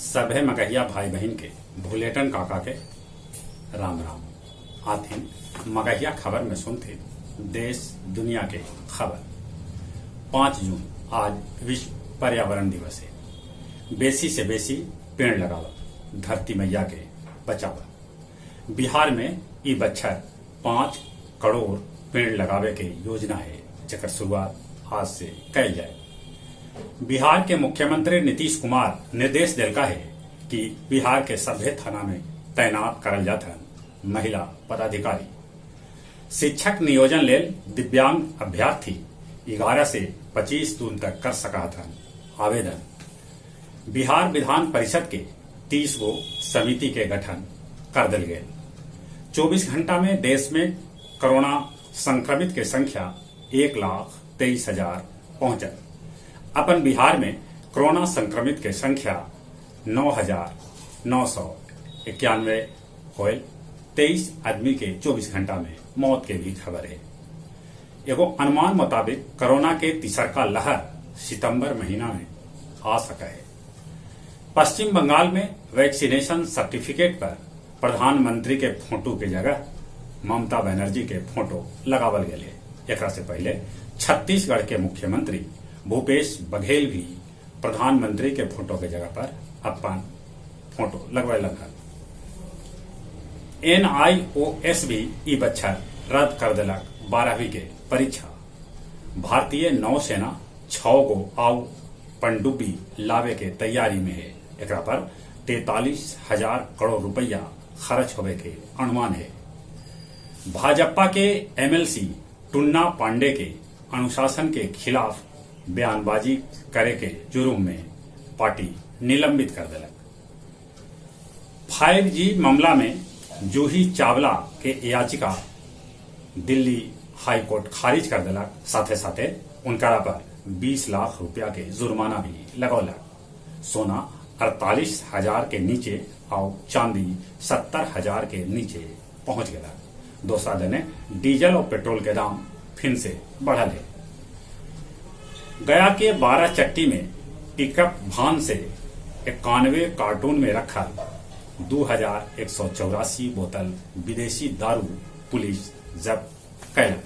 सभे मगहिया भाई बहिन के भुलेटन काका के राम राम। आथिन मगहिया खबर में सुनथिन देश दुनिया के खबर। 5 जून आज विश्व पर्यावरण दिवस है। बेसी से बेसी पेड़ लगावा, धरती मैया के बचावा। बिहार में ई बच्छर 5 करोड़ पेड़ लगावे के योजना है, जेकर शुरुआत आज से कैल जाए। बिहार के मुख्यमंत्री नीतीश कुमार निर्देश देलका है कि बिहार के सभे थाना में तैनात करल जाथन महिला पदाधिकारी। शिक्षक नियोजन लेल दिव्यांग अभ्यर्थी 11 से 25 जून तक कर सकथन आवेदन। बिहार विधान परिषद के 30 गो समिति के गठन कर दिल गेल। 24 घंटा में देश में कोरोना संक्रमित के संख्या 1,23,000 पहुंचल। अपन बिहार में कोरोना संक्रमित के संख्या 9,991 होयल। 23 आदमी के 24 घंटा में मौत के भी खबर है। एगो अनुमान मुताबिक कोरोना के तीसरका लहर सितंबर महीना में आ सके है। पश्चिम बंगाल में वैक्सीनेशन सर्टिफिकेट पर प्रधानमंत्री के फोटो के जगह ममता बनर्जी के फोटो लगावल गेल है। एकरा से पहले छत्तीसगढ़ के मुख्यमंत्री भूपेश बघेल भी प्रधानमंत्री के फोटो के जगह पर अपन फोटो लगवैलन हल। एनआईओएस भी ई बच्छर रद्द कर देलक 12वीं के परीक्षा। भारतीय नौसेना 6 गो आउ पनडुब्बी लावे के तैयारी में है। एकरा पर 43,000 करोड़ रुपया खर्च होवे के अनुमान है। भाजपा के एमएलसी टुन्ना पांडे के अनुशासन के खिलाफ बयानबाजी करे के जुर्म में पार्टी निलंबित कर देलक। 5G मामला में जूही चावला के याचिका दिल्ली हाईकोर्ट खारिज कर देलक। साथे साथे उनकरा पर 20 लाख रुपया के जुर्माना भी लगौलक। सोना 48,000 के नीचे और चांदी 70,000 के नीचे पहुंच गया। दोसरा दने डीजल और पेट्रोल के दाम फिर से बढ़ल है। गया के 12 चट्टी में पिकअप वाहन से 91 कार्टून में रखा 2,184 बोतल विदेशी दारू पुलिस जब्त कैलक।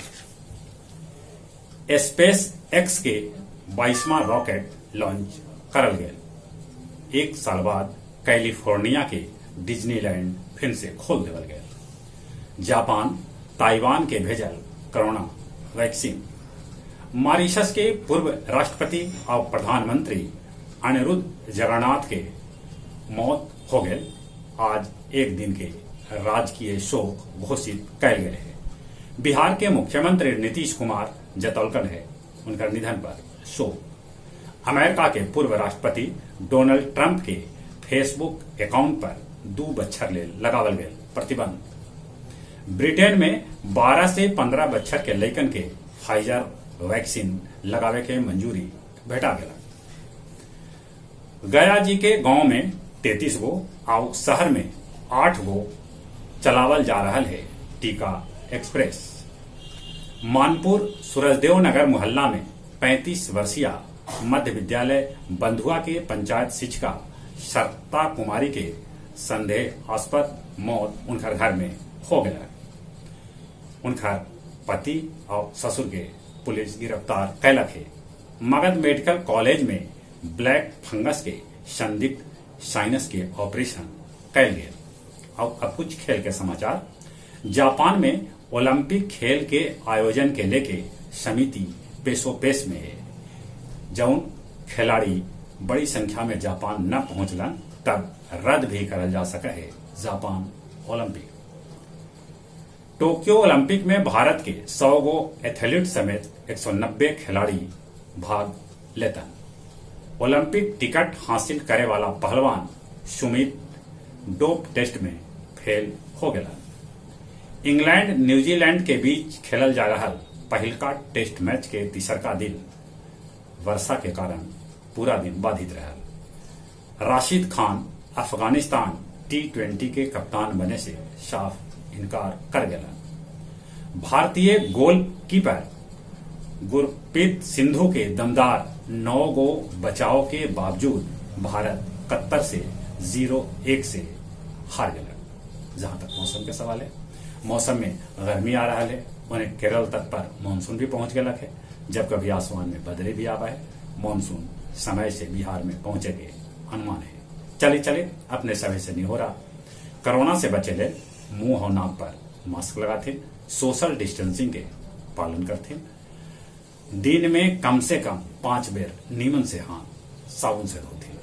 स्पेस एक्स के 22वां रॉकेट लॉन्च करल गेल। 1 साल बाद कैलिफोर्निया के डिज्नीलैंड फिर से खोल देवल गेल। जापान ताइवान के भेजल कोरोना वैक्सीन। मॉरिशस के पूर्व राष्ट्रपति और प्रधानमंत्री अनिरुद्ध जगन्नाथ के मौत हो गए। आज एक दिन के राजकीय शोक घोषित कैल गए है। बिहार के मुख्यमंत्री नीतीश कुमार जतौलकन है उनका निधन पर शोक। अमेरिका के पूर्व राष्ट्रपति डोनाल्ड ट्रंप के फेसबुक अकाउंट पर 2 बच्छर ले लगावल गए प्रतिबंध। ब्रिटेन में 12 से 15 बच्छर के लइकन के फाइजर वैक्सीन लगावे के मंजूरी भेटा गया। गया जी के गांव में 33 गो और शहर में 8 गो चलावल जा रहा है टीका एक्सप्रेस। मानपुर सूरजदेव नगर मोहल्ला में 35 वर्षीय मध्य विद्यालय बंधुआ के पंचायत शिक्षिका सत्ता कुमारी के संदेहास्पद मौत उनकर घर में हो गया। उनकर पति और ससुर के पुलिस गिरफ्तार कैलक है। मगध मेडिकल कॉलेज में ब्लैक फंगस के संदिग्ध साइनस के ऑपरेशन कैल गए। और अब कुछ खेल के समाचार। जापान में ओलंपिक खेल के आयोजन के लेके समिति पेशोपेश में है। जौन खिलाड़ी बड़ी संख्या में जापान न पहुंचलन तब रद्द भी करल जा सके है जापान ओलंपिक। टोक्यो ओलंपिक में भारत के 100 गो एथलीट समेत 190 खिलाड़ी भाग लेतन। ओलंपिक टिकट हासिल करे वाला पहलवान सुमित डोप टेस्ट में फेल हो गया। इंग्लैंड न्यूजीलैंड के बीच खेलल जा रहा पहिलका टेस्ट मैच के तीसरका दिन वर्षा के कारण पूरा दिन बाधित रहा। राशिद खान अफगानिस्तान T20 के कप्तान बने से साफ इनकार कर गया। भारतीय गोलकीपर गुरप्रीत सिंधु के दमदार 9 गो बचाव के बावजूद भारत कतर से 0-1 से हार गेलक। जहाँ तक मौसम के सवाल है, मौसम में गर्मी आ रहा है, उन्हें केरल तट पर मानसून भी पहुंच गया है। जब कभी आसमान में बदले भी आवा है, मानसून समय से बिहार में पहुंचे के अनुमान है। चले चले अपने सभी से निहोरा, कोरोना से बचे ले मुंह और नाक पर मास्क लगाथे, सोशल डिस्टेंसिंग के पालन करथे, दिन में कम से कम 5 बेर नीमन से हाथ साबुन से धोथे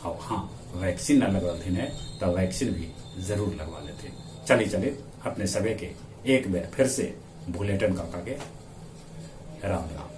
और हाँ, वैक्सीन न लगवाते है तो वैक्सीन भी जरूर लगवा लेते। चले चले अपने सभी के एक बेर फिर से बुलेटिन काका के राम राम।